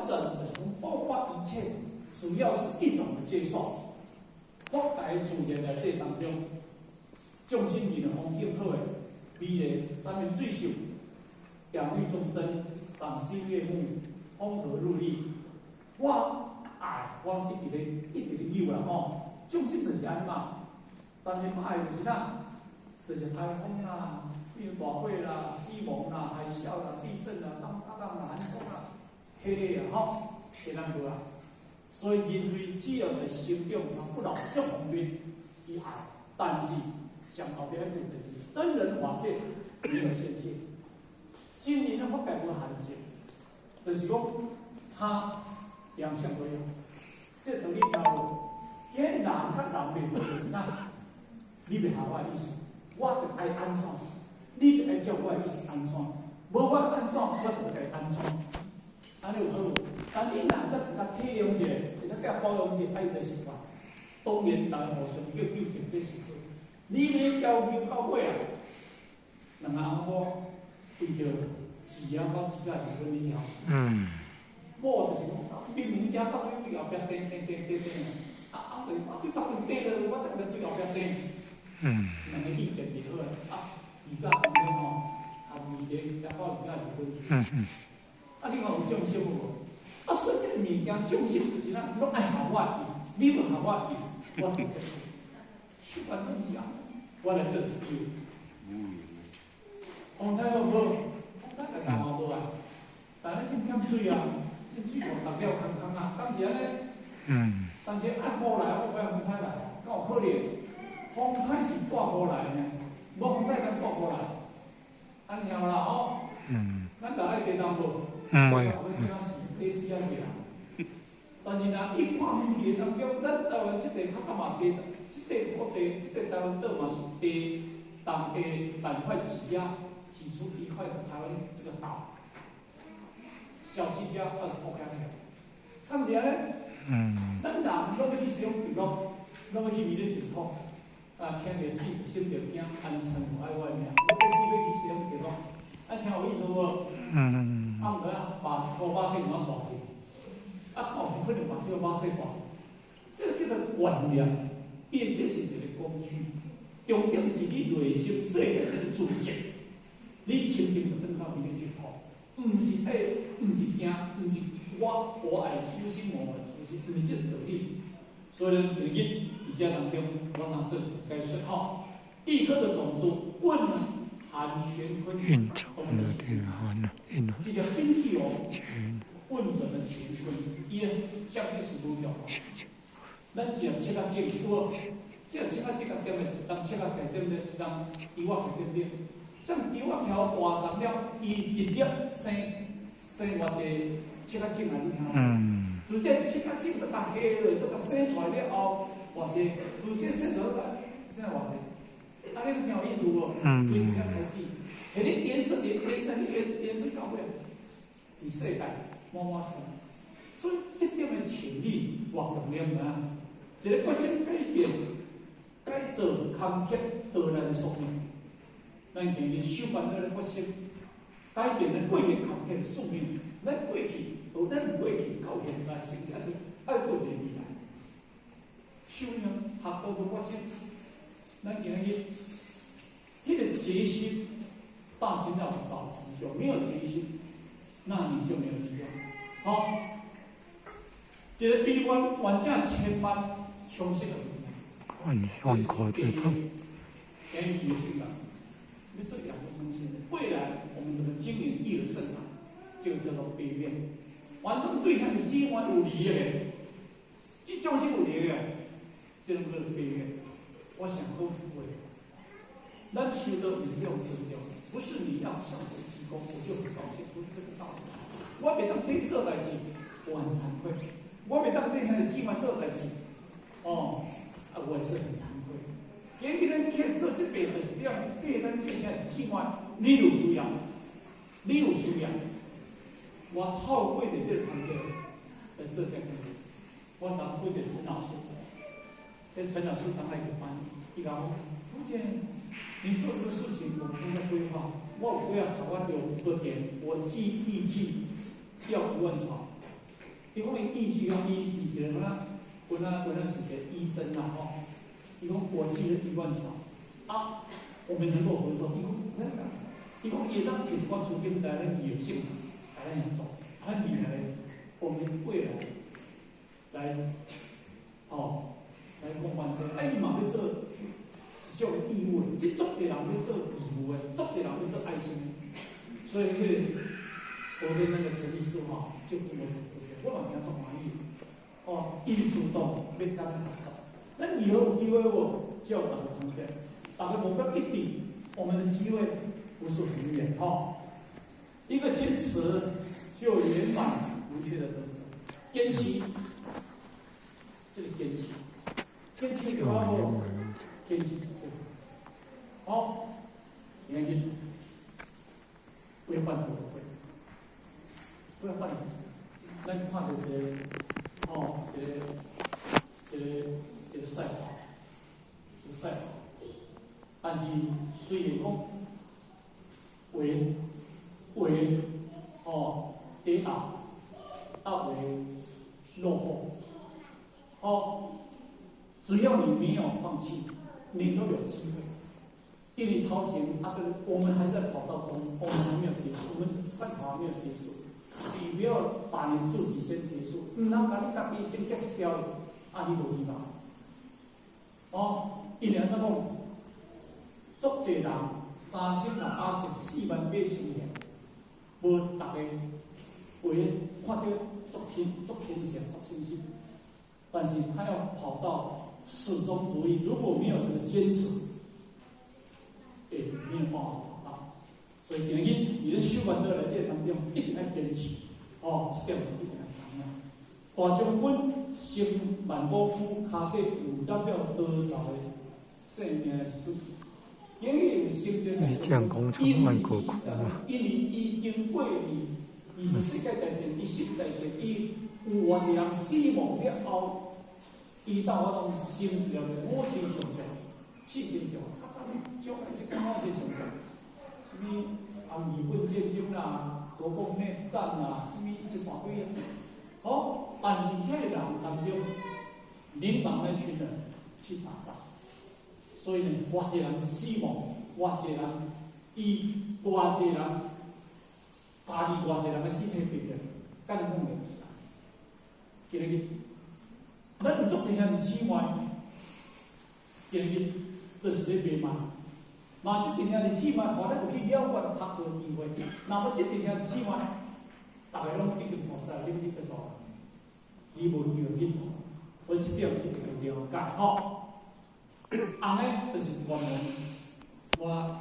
完整的，從包括一切，主要是一種的接受。法界自然內底當中，眾生面的風景好的，美麗，山明水秀，養育眾生，賞心悅目，風和日麗。我愛，我一直咧，一直咧有啦吼。眾生就是按呢嘛，但是愛就是啥？就是颱風啦、變大火啦、死亡啦、海嘯啦、地震啦、當當啦、寒風啦，彼个啊吼，是咱無啊。所以人類只要在成長上不老這方面，伊愛，但是上後邊就是真人法界沒有限界，真人的法界無限制，就是講他兩項都有。這道理聽無？今人較人袂好就是哪？你袂合我的意思，我就愛按怎？你就愛照我的意思按怎？無我按怎，我就該按怎。按呢有好無？但你若閣較體諒一下，會較較包容一下，愛就習慣。當然，大家互相叫糾正，這是好。你咧要求到尾啊，兩個翁某為著飼養到自家離婚，你聽。某就是講，明明行到你對後壁釘釘釘釘釘啊，翁就是啊，對頭前釘落，我才袂對後壁釘。兩個意見袂好啊，而家當中吼，含二個也到而家離婚。啊，你看有眾生無？啊，所以這個物件眾生就是咱攏愛合我意，你無合我意，我就接受。習慣攏是按呢，我來做主。風太好無？風太來嘛無啊？但咱真欠水啊，真水互逐了空空啊，敢是按呢？但是愛雨來，我不要風太來，敢有可能？風太是帶雨來呢，無風太敢帶雨來？按聽啦吼。咱大愛地動無？毋會。要死啊是啊！但是若一看去當中，咱台灣這塊較早嘛地，這塊土地，這塊台灣島嘛是地當地板塊擠壓擠出一塊台灣這個島，消失了，還是破開來。敢是按呢？咱人攏欲去西方極樂，攏欲去彌勒淨土，啊，聽著死，心就驚，安神無愛我的命，我欲死欲去西方極樂，啊，聽有意思無？啊，毋知影肉一箍肉體有通大去，啊，看有可能把這個肉體大，這個叫做觀念，伊這是一個工具，重點是你內心設的這個知識，你清淨就轉到彌勒淨土，毋是愛，毋是驚，毋是我愛處心，我愛處心，毋是這個道理。所以呢，第一，佇這當中，我若做解說吼，一顆的種子蘊含乾坤，運轉的天寒運這條經濟哦，運轉的乾坤，伊的相對是無用。咱一粒七仔種，有無？這個七仔種啊，對毋對？一張七仔對毋對？一張豬仔對毋對？這豬仔條大丛了，伊一粒生生偌濟七仔種啊？你聽無？就這七仔種都共下落，都共生出來了後，偌濟？就這生出來，生偌濟？啊，你聽有意思無？從這個開始，彼個顏色、顏顏色、顏色、顏色到尾，佇世界滿滿生。所以這點的潛力偌重要啊！一個決心改變、改造、坎坷導咱的宿命。咱今日修辦咱的決心，改變咱過去坎坷的宿命。咱過去，由咱過去到現在，甚至愛過一個未來。修命學道的決心，咱今日彼個決心，大經要早成就，沒有決心，那你就沒有力量。好，一個悲願完整千萬充實的萬萬國地方。給你有信心，你做養護中心，未來我們怎麼經營育兒聖堂，這個叫做悲願。反正對他的心願有利益的，這種是有利益的，這種叫做悲願。我想講一句話，咱修道唔用尊重，不是你要向我鞠躬，我就很高興，不是這個道理。我袂當替你做代誌，我很慚愧；我袂當替兄弟姊妹做代誌，哦，啊，我也是很慚愧。今日咱去做這邊，就是讓對咱這兄弟姊妹，你有需要，你有需要，我透過著這個團隊來做這個工作。我昨過一個陳老師，這陳老師昨來個班，伊講，福建，你做這個事情，我們都在規劃。我有規劃台灣有個點，我預計要1萬床。伊講伊意志講伊是一個敢若，本來是一個醫生啦吼。伊講我記得醫院橋，啊，我們能夠合作。伊講，伊講伊會當提一寡資金來咱醫的性，來咱協助，啊，咱未來，我們未來來，哦，來講完成。啊，伊嘛欲做一種義務的，這足濟人欲做義務的，足濟人欲做愛心的。所以彼個昨天那個陳醫師吼，就跟我講這些，我嘛聽足歡喜。哦，伊主動欲共咱合作，咱以後有機會無，叫大家團結，大家目標一定，我們的機會不是很遠哈。一個堅持就圓滿無缺的得勝，堅持，這個堅持，堅持就好，堅持就對。好，你看，不要半途而廢，不要半途。咱看著一個，哦，一個賽跑，一個賽跑，但是雖然講為為哦跌倒，啊為落後，哦，只要你沒有放棄，你都有機會。因為頭前啊，對，我們還在跑道中，我們還沒有結束，我們賽跑還沒有結束。你不要把你自己先結束，毋通共你家己先結束掉，啊，你無希望。哦，因為按怎講？足濟人3684萬八千人，無逐个會看著足清、足清晰、足清晰。但是他要跑到始終如一，如果沒有這個堅持，欸，沒有辦法跑到。所以今日佇咧修願道來這當中，一定愛堅持。哦，這點是一定愛知影。大將軍生萬古區跤底有代表多少的生命的死去？因為有生你這樣講出萬國區啊？因為已經過去二次世界大戰、第四大戰，伊有偌濟人死亡了後，伊到我當生了五千上將、四千上，較早蔣介石講五千上將，啥物啊日本戰爭啦、國共內戰啦，啥物一大堆啊。好，但是遐個人當中，領導那群人去打仗，所以呢，偌濟人死亡，偌濟人伊偌濟人，家己偌濟人的屍體變變，敢若講袂是啊？今日，咱有足濟兄弟姊妹，今日就是咧賣賣，嘛這陣兄弟姊妹，予咱有去了解學的機會。若無這陣兄弟姊妹，逐个攏已經菩薩，你去佗落，你無機會去，所以這點一定要了解吼。紅的就是願望，我